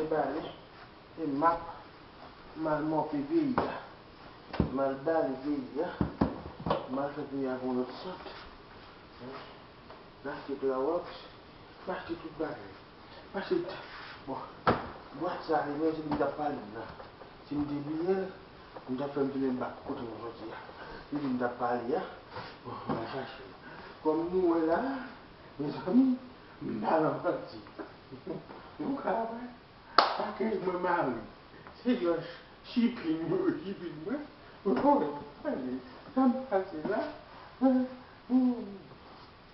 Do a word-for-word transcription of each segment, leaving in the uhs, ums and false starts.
Bale, e m ap m al mòpe peyi a. M al bale peyi a. M al fè peyi a pou yon lòt sòt. M achte klowòks, m achte tout bagay. M achte t-, bon, bwat sa li menm, se li m t ap pale m nan. Si m te bliye l, m t ap fè m tounen bak kote m soti a. Se li m t ap pale a. Bon, m al chache l. Kòm nou wè la, mezanmi, m pa nan manti. Nou ka wè. Pakèt mwen mare. Se yon chipin yo chipin mwen. Mwen konnen sa m pase la. M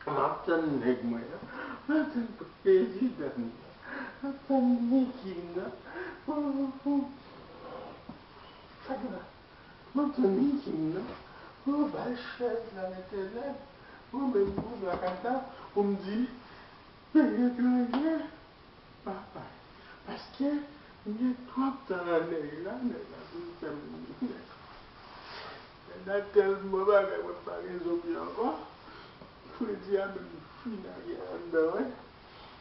ap tann nèg mwen an. M ap tann prezidan m nan. M ap tann Micky m nan. Sa gen la? M ap tann Micky m nan. Pou yo ba l chèz la nan entènèt. Ou menm pou lakay sa pou m di peyi etranje. Papay. Paske m gen twòp tan nan nèg la, nèg la fin fè m nèg la tèlman bagay mwen pa gen zòrèy ankò. Fredi a menm fin a gen anndan wi.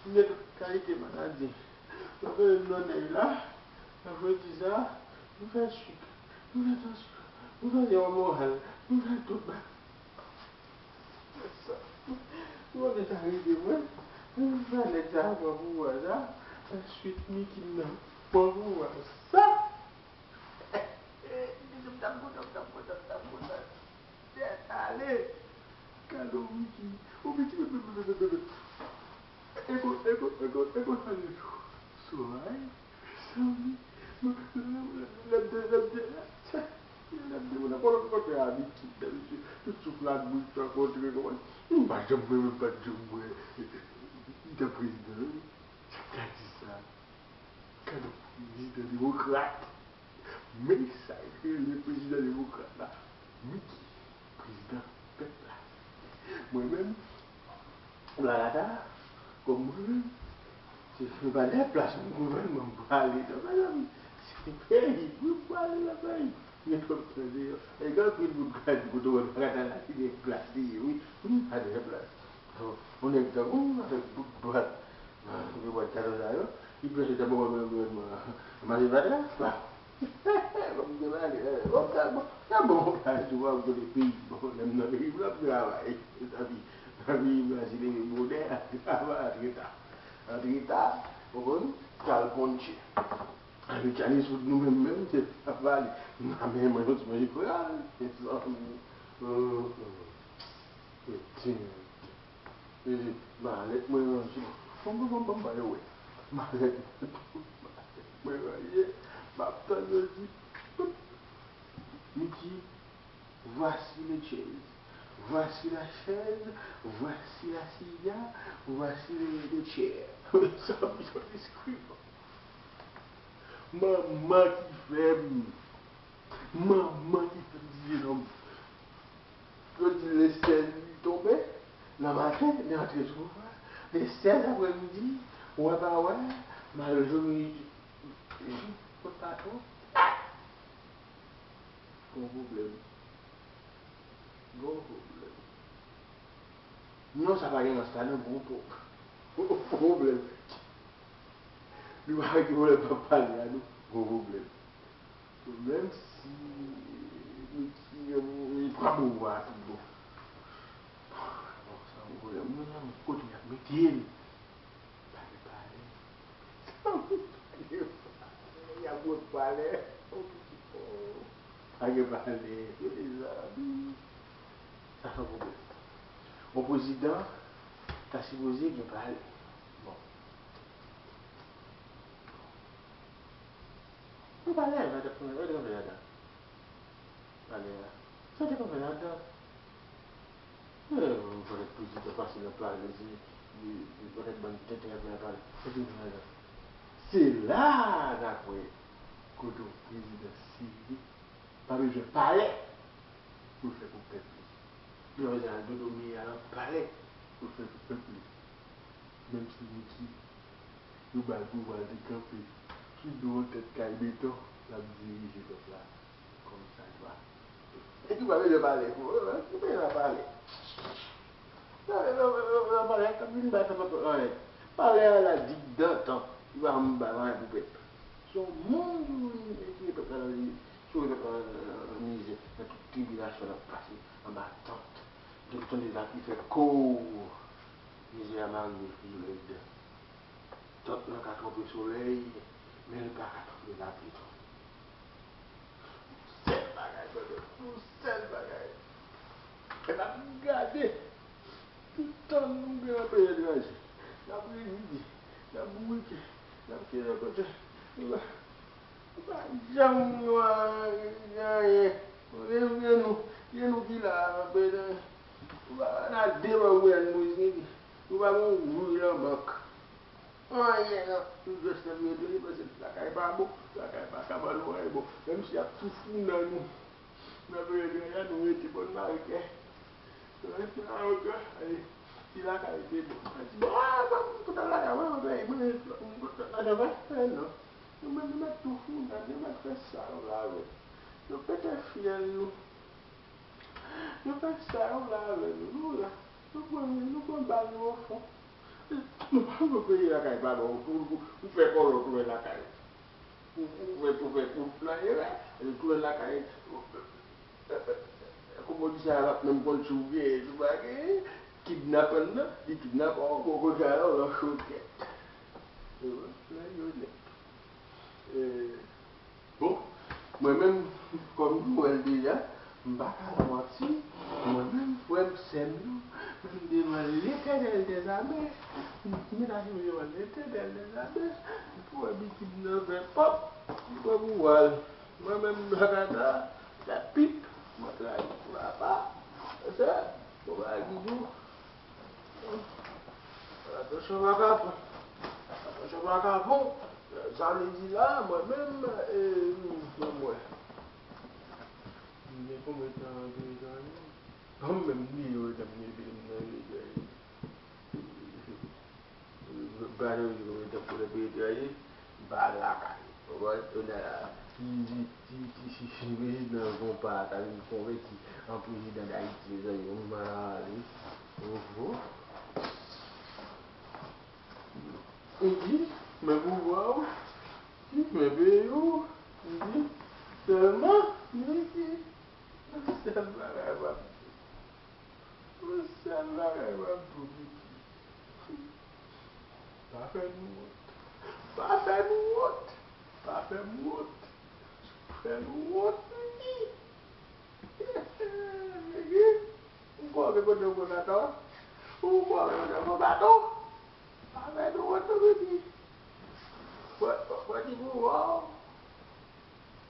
M gen tout kalite maladi. Lè w veye m nan nèg la, lè fredi sa, m fè sik, m fè tansyon, m fè yon moral, m fè tout bagay. Ou konnen sa rive mwen? Mwen nèg sa pran pouvwa sa. Answit Micky m nan pran pouvwa sa. Micky m t ap kontan, m t ap kontan, m t ap kontan. Tèt ale. Gade w Micky. Ou Micky. Ego, ego, ego, ego, tande sou. Sou, ay. Mezanmi, lè m te, lè m te, lè m te, lè m te nan kolon kote a Micky, dabitid, tout souf la bouch rankontre, konprann? M pa janm wè, m pa janm wè, li te prezidan, wi. Sa k ta di sa? Gade yon prezidan demokrat. Men sa k rele prezidan demokrat la. Micky, prezidan pèp la. Mwen menm, Blagata, kòm mwen menm, se, se pa de plas pou gouvènman m prale nan, mezanmi. Se peyi pou m prale nan peyi. Gen twòp tan deyò. E gen anpil moun k ap di kote w wè Blagata la, se de plas li ye, wi. Wi, pa de plas. Yon nèg tankou m, avèk bout dwat, de bwat katon sa yo, li prèske ta ba mwen gouvènman mache pa tè. Bon, m te pale, eh, bon, sa bon, sa bon, sa bon, w ap kote peyi m, bon, lè m nan peyi m, l ap travay. Epi, nan peyi m, la, se leve bonè, al travay, antre ta. Antre ta, ou konn, kal pontye. Amerikanis pou nou menm, menm, se pa pale. Nan men mwen, yon ti manje koral, mezanmi. Hum, hum. Mezanmi. Li di, malèt mwen ranse. Bon, bon, bon, bon, ba yo wè. Malèt mwen tou, malèt mwen ranse. M ap tann yo di, Micky, voici le chaise. Voici la chaise. Voici la silla. Voici le, le chair. Sa, yon diskri. Manman ki fè m. Manman ki fè m di non. Yo di le sèz li tonbe nan maten, li antre sou pouvwa. Le sèz apremidi, wè pa wè, m al jwenn kot patwon. Gon pwoblèm. Gon pwoblèm. Non, sa pa gen rans la, non, gon pwoblèm. Gon pwoblèm. Nou pa gen pwoblèm, pa pale a nou. Gon pwoblèm. Menm si Micky, li pran pouvwa a tout bon. Bon, sa yon pwoblèm. Mwen, mwen, kote y ap mete l? Pa gen palè. Sa yon palè. Y ap wè palè. Oh, oh. Pa gen palè. Mezanmi. Sa se yon pwoblèm. Yon prezidan, ta sipoze gen palè. Bon. Yon palè, mwen te konn wè ladan. Palè a. Sa te konn wè ladan. Eh, yon pakèt prezidan pase nan palè, se, de, de pakèt bann tenten ap nan palè. Sa te konn wè ladan. Se la n ap wè kote yon prezidan serye pa bezwen palè pou l fè pou pèp li. Li pa bezwen al dodo miye a nan palè pou l fè pou pèp li. Menm si Micky, yo ba l pouvwa, l te kanpe sou do yon tèt kay beton, l ap dirije pèp la kòm sa dwa. Epi pa bezwen palè pou, ou bezwen palè. Palè, palè, palè, palè, palè, palè, palè a la dig dantan. Li pa janm bay anyen pou pèp. Se yon moun ki vin retire pèp la nan, sove pèp la nan, nan, nan mizè, nan tout tribilasyon n ap pase anba tant. Gen tout yon deza ki fè kou mizè a mare pi rèd. Tant lan ka twonpe solèy, men l pa ka twonpe lapli tou. Sèl bagay, tande, yon sèl bagay. E n ap gade tout tan nou gen nan peyi etranje. N ap rezide, n ap bourike, n ap kenbe kote. Nou pa, nou pa janm gen anyen. Gen, gen nou, gen nou ki la nan peyi etranje. Nou pa nan demen ou wè nou, nou pa gen yon goud nan bank. Anyen nan tout rès nan peyi etranje, paske lakay pa bon, lakay pa ka ban nou anyen bon. Menm si y ap tou fou nan nou, nan peyi etranje a, nou rete bòn Marekè. Nou rete Marekè, e, ti lakay te bon. Mwen di, bon, a, mwen kontan lakay mwen, mwen, mwen, mwen kontan lakay mwen, men non. Nou menm, nou mèt tou fou nan, nou mèt fè sa nou vle avè nou. Nou pete fyèl nou. Nou fè sa yo vle avè nou. Nou la, nou pran, nou pran bal nou ofon. Nou pa vle peye lakay pa bon. Ou, ou, ou fè kòlòt ou wè lakay. Ou, ou fè, ou fè, ou fè erè, ou tounen lakay. Kòm ou di sa, l ap menm konn si w genyen, si w pa genyen. Kidnapè l nan, li kidnapè w, bon, kounye a la, w nan chokèt. Lè yo nèt. E, Bon, mwen menm, kòm nou wè l deja, m pa ka manti, mwen menm, frè m, sè m yo, m devan Letènèl dèzame, m mete afè m devan Letènèl dèzame, pou wè pitit nan fè pòp, pou wè pou wè l. Mwen menm, Blakata, la pip, mwen travay pou papa, se, bon, bagay ki di w. Atansyon vakabon. Atansyon vakabon. Sa vle di la, mwen menm, e, mwen, mwen. M gen konbyen tan nan peyi etranje? Mwen menm, m bliye yo, etan m gen peyi m nan, peyi etranje. M pa janm di konbyen tan m fè nan peyi etranje, m pa lakay. Konprann? Kounye a la, si, si, si, si, si, si prezidan Konpa ta vin konvèti an prezidan Dayiti, mezanmi, m pa ale. Oho. Epi, men pouvwa w, men peyi w, epi, sèlman, Miki, sèl bagay w ap di. Yon sèl bagay m ap di w, Miki. Pa fè nou wont. Pa fè nou wont. Pa fè m wont. Fè nou wont, Miki. Miki, ou kwè w gen kote w pran baton? Ou kwè w gen kote w pran baton? Pa fè nou wont non, Miki. Fò, fò, fò di pou w.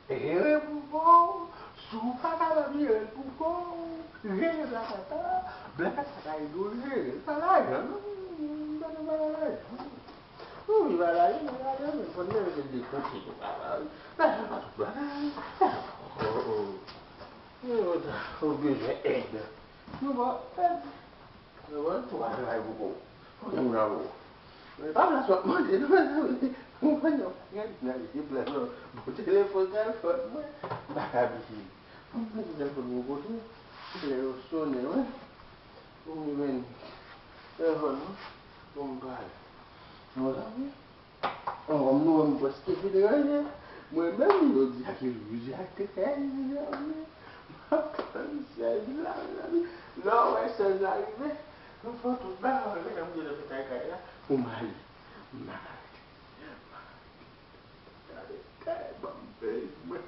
Jere pou kò w. Si w pa kapab jere l pou kò w, jere Blakata. Blakata ka ede w jere l. Pa lajan non. Blakata pa lajan. Wi, pa lajan, pa lajan, men fò n mete l de kote tou, papa. Lajan pa tout bagay. Ou bezwen èd. Nou ba w èd. Mwen, tou pa travay pou kò w. Fò gen moun avè w. Men pa plas w ap mande, non, mezanmi. Mwen, non, pa gen nan lise plas, non. Bon, telefòn, telefòn mwen, m pa ka bliye. Fò m mete telefòn mwen kote, lè yo sonnen, wi. Pou mwen, telefòn mwen, pou m pale. Mezanmi. Kòm nou wè m prèske fin ranje, mwen menm, jodi a ki jou, jodi a trè janvye, m ap tann sèz la, mezanmi. Lè w wè sèz la rive, m fè tout bagay, mwen menm, m gen lè fè kay kay la, pou m ale. M pa ka rete. M pa ka rete. Gade, gade, ban m peyi mwen.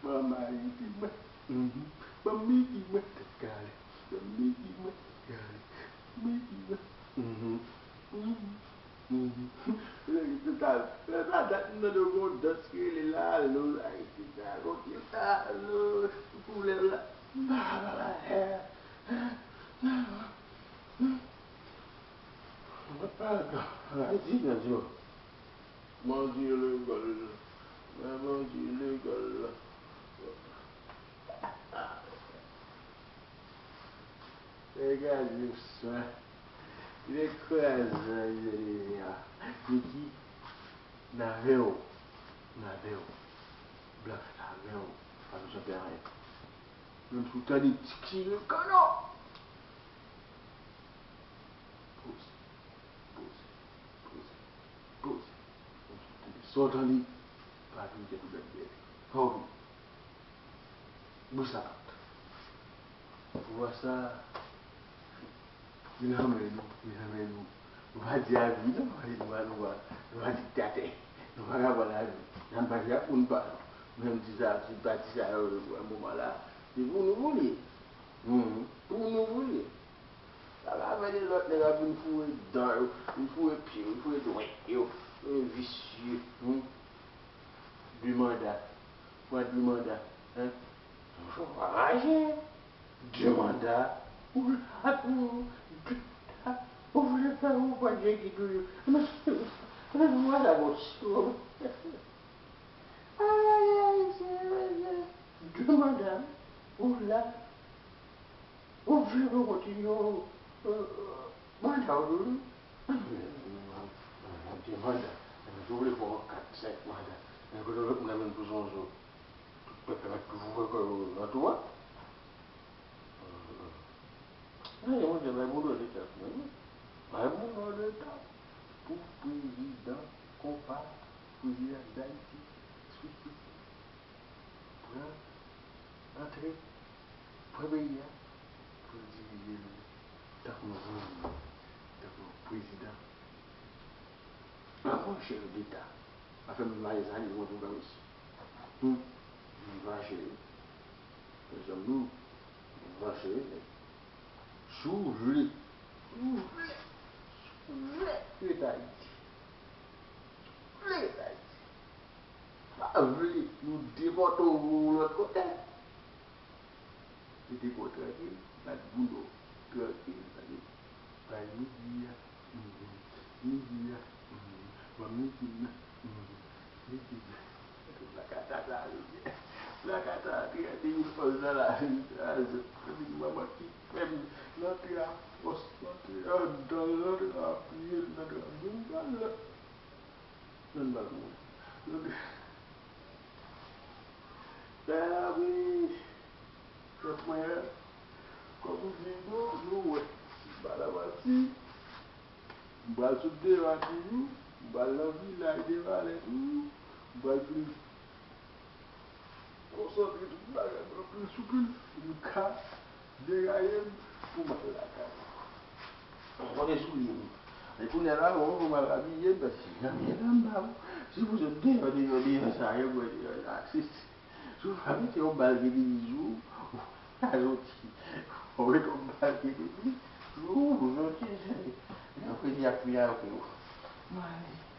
Ban m Ayiti mwen. Mhm. Ban m Miki mwen. Tèt kale. Ban m Miki mwen. Tèt kale. Miki mwen. Mhm. Mhm. Mhm. Lè sa, lè sa dat m tande yon dans ki rele Lalo, Ayiti sa, kote Lalo, koulè la. Ba, ba, ba, eh. Mwen pa ka, Ayiti nan di yo. Mon Dieu, le gol. Mon Dieu, le gol. Dégagez ça. Il est quinze heures. Niki, n avè w. N avè w. Blan, n avè w. Pa bezwen pè anyen. Menm si w tande ti kri kanò. Poze, poze, poze, poze. Sa w tande? Pa vin tèt ou bèt bèt. Fò w vin. Bouch sa pat. Pouvwa sa vin anmè nou, vin anmè nou. Nou pa di abi non, nou pa di, nou pa, nou pa, nou pa diktatè. Nou pa ka pran abi. N ap mache ak moun pa nou. Menm ti sa, ti pati sa yo, moman la, se pou nou pou li ye. Mhm. Pou nou pou li ye. Sa pa fè de lòt nèg ap vin foure dan yo, vin foure pye yo, vin foure dwèt yo. E visye. Hmm. De manda. Pran de manda. Hein? Anraje. De manda. Ou la tou. De manda. Ou vle fè ou pran djegi toujou. Men, men, men, mwen la, bon. Ay, ay, ay, se, se, de manda. Ou la. Ou vle pou kontinye, euh, euh, manda w tou wi. Manda. Si w vle fè yon kat, senk manda, men kote lòt moun ap vin pouse yon zo? Tout pèp la mèt toujou fè kò yo nan twou a. Gade, monchè, bay moun dwa leta tou, wi. Bay moun dwa leta pou prezidan konpa, prezidan Dayiti. Pran, antre, pran peyi a, pou l dirije nou tankou yon granmoun, tankou yon prezidan, tankou yon chèf deta. Pa fè m malèz la, li mwen pwoblèm isi. Hmm. M fache, wi. Mezanmi, m fache, wi, nèg. Si w vle, si w vle, si w vle ret Ayiti, si w vle ret Ayiti, pa vle nou depòte w yon lòt kote. Mete kò w trankil, bat boul ou trankil, tande. Bay midi a, mhm. Midi a, mhm. Ban m midi m nan, mhm. Midi m nan. Blakata sa, wi. Blakata, trannde mil fòs la, la, la, manman ki fè m nan te a fòs, nan te a dan, nan te a pye, nan te a menm pa la. Nan bal moun. Nan te a, wi. Pèp mwen an, kòm ou di, nou, nou wè. Si m pa la pati, m pral sot devan toujou, m pral nan vilaj de valè toujou, m pral vin konsantre tout bagay mwen plis sou plis pou m ka deraye m pou m al lakay mwen. Mwen konnen soulye m. E kounye a la, bon, pou m al abiye m, paske janm gen nan m pa bon. Si pou sot deyò, deyò, deyò sa, yo kwè deyò sa. Si, si, si w pa mete yon bal ki vini sou ou, ou ka soti. Ou mete yon bal ki vini sou ou, ou soti. Nan premye ak mi a, ok. Mwen ale.